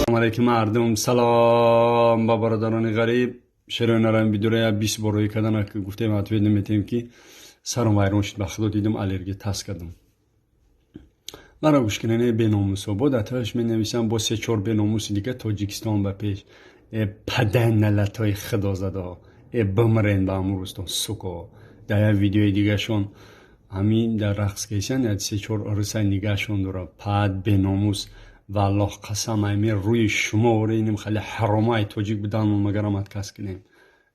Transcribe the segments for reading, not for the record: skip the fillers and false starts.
Салом алейкум, мардум, салом ба бародарони ғариб. Шерои нарам видеора я 20 бор рӯй кардана, ки гуфтем, ответ наметем, ки сарам вайрон шуд. Ба худо, дидам, аллергия тас кардам. Маро гӯш кунед, беномусо. Бо датааш менависам, бо се чор беномуси дига. Тоҷикистон ба пеш, э падан налатои худозадаҳо, э бимрен ба ҳамун рӯзтон, суко. Дар як видеои дигашон ҳамин дар рақс кешан, як се чор русай нигаҳшон дора. Пад беномус, валлоҳ қасам, айми рӯи шумо ореним, хеле ҳаромаи тоҷик будан магарам отказ кунем.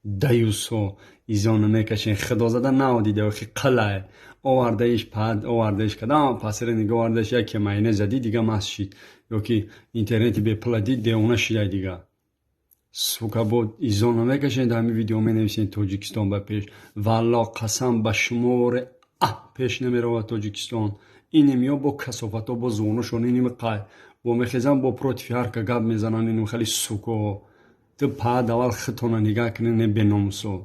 Даюсо, изо намекашен, худозада наодида, охи қилай овардаиш, пад овардаиш кадам пасира нига овардаиш, яке майна задӣ, дига маст шид, ёки интернети бепула дид, девона шидай дига. Сука, бо изо намекашен. Дар ҳамин видео менависен: «Тоҷикистон ба пеш». Валлоҳ қасам, ба шуморе а пеш намеравад Тоҷикистон. Инем ё бо касофато, бо зонушон иним қай бо мехезан, бо против ҳарка гап мезананд. Иним хеле суко. Ту пад аввал худтона нигаҳ кунед, не беномусо.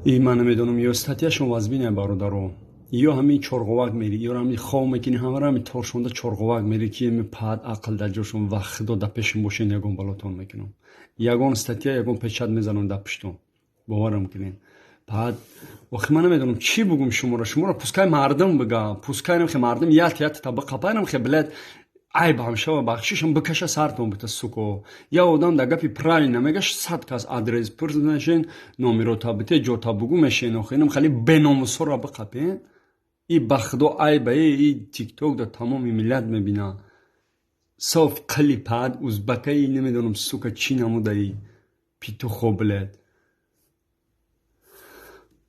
И ман намедонам, ё статьяшон вазбине, бародаро, ё ҳамин чорғовак мери, ё ҳамин хов мекунӣ, ҳамаро ҳамин торшонда чорғовак мери, ки ами пад ақл дар ҷошон. Ва худо, дар пешим бошен, ягон балотон мекунам, ягон статья, ягон печать мезанам дар пуштон, боварам кунед. Баъд охи ман намедонам чӣ бугум шуморо. Шуморо пускай мардум бига, пускай намхе мардум ят ят та биқапай, намхе, блядь, айб ҳамшава, бахшишам бикаша сартон бита, суко. Я одам дар гапи правильно мегаш, 100 кас адрес пурсашен, номерота бите, ҷота бугу мешен. Охи инам хеле беномусҳоро биқапен. И ба худо айба, и Тикток да тамоми миллат мебина. Соф қили пад узбакаи, намедонам, сука, чӣ намудаи, петухо, блядь.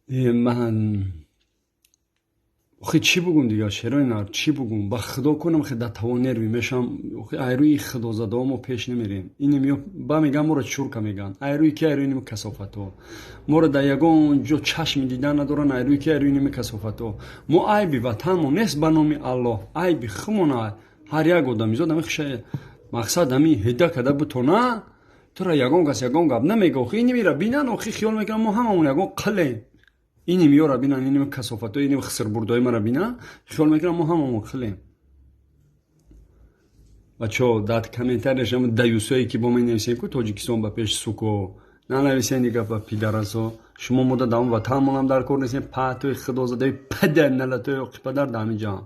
Ман охи чӣ бугум дига, шерои нар, чӣ бугум? Ба худо кунам, хе дар таво нерви мешам. Охи айрӯи худозадао мо пеш намерем. Инем ё ба меган, моро чурка меган. Айрӯи ки? Айрӯи ними касофатҳо. Моро дар ягон ҷо чашми дидан надоранд. Айрӯи ки? Айрӯи ними касофатҳо. Мо айби ватанмо нест, ба номи Аллоҳ, айби хумона. Ҳар як одамизод ами хиша мақсад ами ҳида када бутона, тура ягон кас ягон гап намега. Охи инимира бинан, охи хиёл мекунам, мо ҳамамон ягон қилем. Иним ёра бинан, иним касофатҳо, иним хисрбурдои мара бинан, хиёл мекунам, мо ҳамамон қилем. Бачо, дар комментарияшам даюсое ки бо менависем ку: «Тоҷикистон ба пеш», суко, нанависен дига, ба пидарасо. Шумо мода дар ватанмонам дар кор нестем. Паҳтои худозадаи падар налатои оқипадар дар ҳамин ҷамъ.